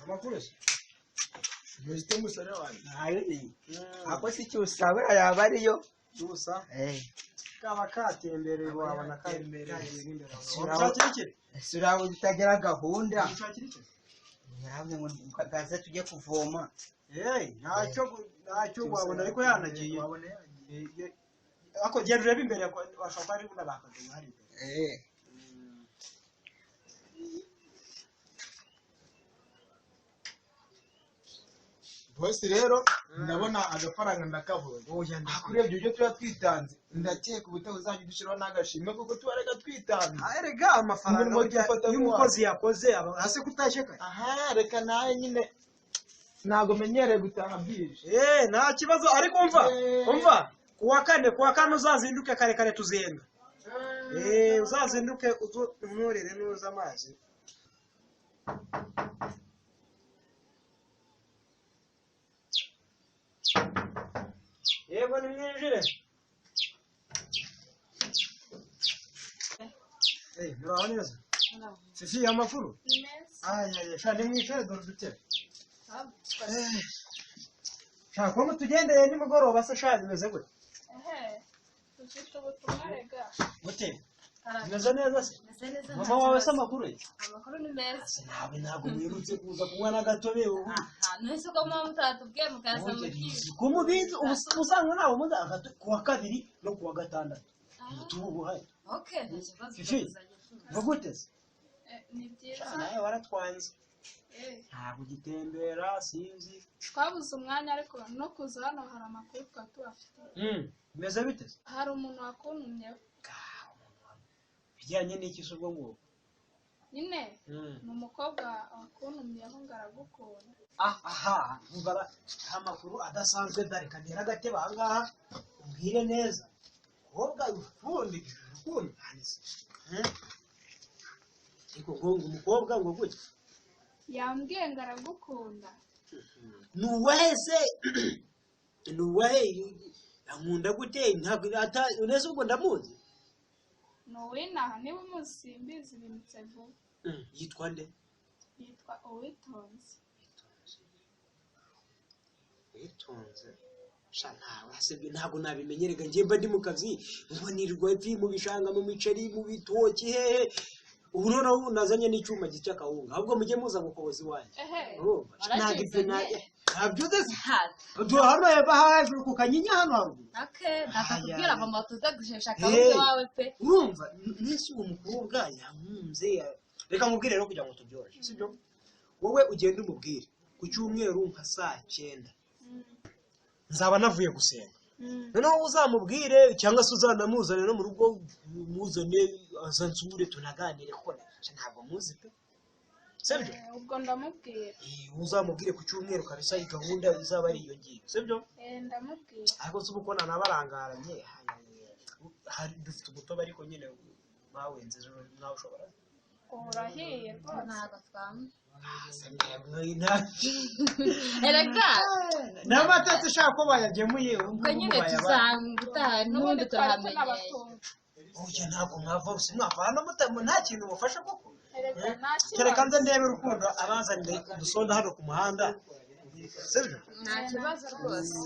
Amakuru se? Muzite musore wanjye. Ntayo ni. Ako si cyusa buriya yaba ariyo. Cyusa. Eh. Kaba katembereye wabona katembereye imbere. Sura- Ushakira iki? Sura utagira gahunda. Ushakira iki? Yaravuze ngo gaze tujye kuvoma. Eh, ntacyo ntacyo wabona ariko yanagiye. Ako genda urebe imbere washobora kuba ari n'abakaduha hari imbere. Eh. Bose rero ndabona agafaranga ndakabonye. Oya Ariko urebye ibyo tuba twitanze, ndakeka ubutaha uzajya udushyiraho n'agashimwe kuko tuba reka twitanze. Erega amafaranga Umurimo burya dufata iyo umukozi yakoze aba hasi kutashye kare. Aha, reka nawe nyine ntabwo menyereye gutaha bwije. Eh, nta kibazo ariko umva, Eh. umva kuwa kane uzazinduke kare kare tuzenga. Eh, uzazinduke unturire nuza amazi. Yego nimwinjire. Eh, muraho neza? Fifi, amakuru? Ni meza. Ay, ay, sha nimwicare dore udutebe. Eh. Sha ko mutugendeye nimugoroba se sha bimeze gute? Ehe, dufite ubutumwa rega. Gute? Bimeze neza se? Meze neza. Mama wawe se amakuru ye? Amakuru ni meza. Se nawe ntabwo muherutse kuza kunywa n'agatobe ubu. Aha, none ko muba mutatubwiye mukaza mukiza. Ko mubizi ubusanzwe ntawe muzi agato kuwa kabiri no kuwa gatandatu. Ubutumwa buhari. Okay, nta kibazo. Fifi. Tuzajya tuza. Vuga ute se? Eh, ni byiza. Sha nawe waratwanze. Eh, Ntabwo ugitembera sinzi. twabuze umwanya ariko no kuza hano hari amakuru twari tubafitiye. Bimeze bite se? Hari umuntu wakuntumyeho. Bijyanye n'iki se ubwo ngubwo? Nyine ni umukobwa wakuntumyeho ngo aragukunda. Ah, aha, umva amakuru adasanzwe dore kanera agatebe aha ngaha umbwire neza. Kobwa urukundo urukundo ariko ngo ngo umukobwa ngo gutya Yambwiye ngo aragukunda. ni uwahe se? Ni uwahe? Ankunda gute? Ntabwo ata unese ubwo ndamuzi. Ni uwinaha niba umuzi simbizi bimutse vuba. Yitwa nde? Yitwa Uwitonze. Witonze. Sha ntawe asebye ntabwo nabimenyerega njye mba ndi mu kazi ngo nirirwa epfi mu bishanga mu miceri mu bitoki hehe. Ubu noneho nazanye n'icyuma gica akawunga ahubwo mujye muza gukoboza iwanjye. Ehe, Urumva? Ntabwo ibyo Warakizanye? ntabyo uzi. Ha, Duha hano hepfo hejuru ku Kanyinya hano haruguru. okay, ndakakubwira Ay, ay. mama tuza gushesha akawunga iwawe pe. Urumva nese uwo mukobwa yankunze reka nkubwire rero kugira ngo tubyoroshye sibyo? Wowe ugende umubwire ku cyumweru nka saa 9 nzaba navuye gusenga. Noneho uzamubwire cyangwa se uzanamuzane no mu rugo muzane azansure tunaganire kuko ntabwo muzi pe. Sibyo? Eh, ubwo ndamubwira. Eh, uzamubwire ku cyumweru kabisa iyi gahunda izaba ari iyo ngiyo. Sibyo? Eh, ndamubwira. Ariko se ubu ko nanabarangaranye hari dufite umutobe ariko nyine bawenze ejo nawe ushobora. Urahiye rwose. Ntabwo twanywa. Erega, N'amata ushaka ko bayagemuye ubwo nyine tuzanga utaha n'ubundi N'ubundi twari turahamenyeye. tunabatunga. Oya ntabwo mwava si mwava hano nta kintu mufasha koko. Erega nta Kereka kibazo. nze ndebe urukundo abazanire udusonda hano ku muhanda. Sibyo? Nta kibazo rwose.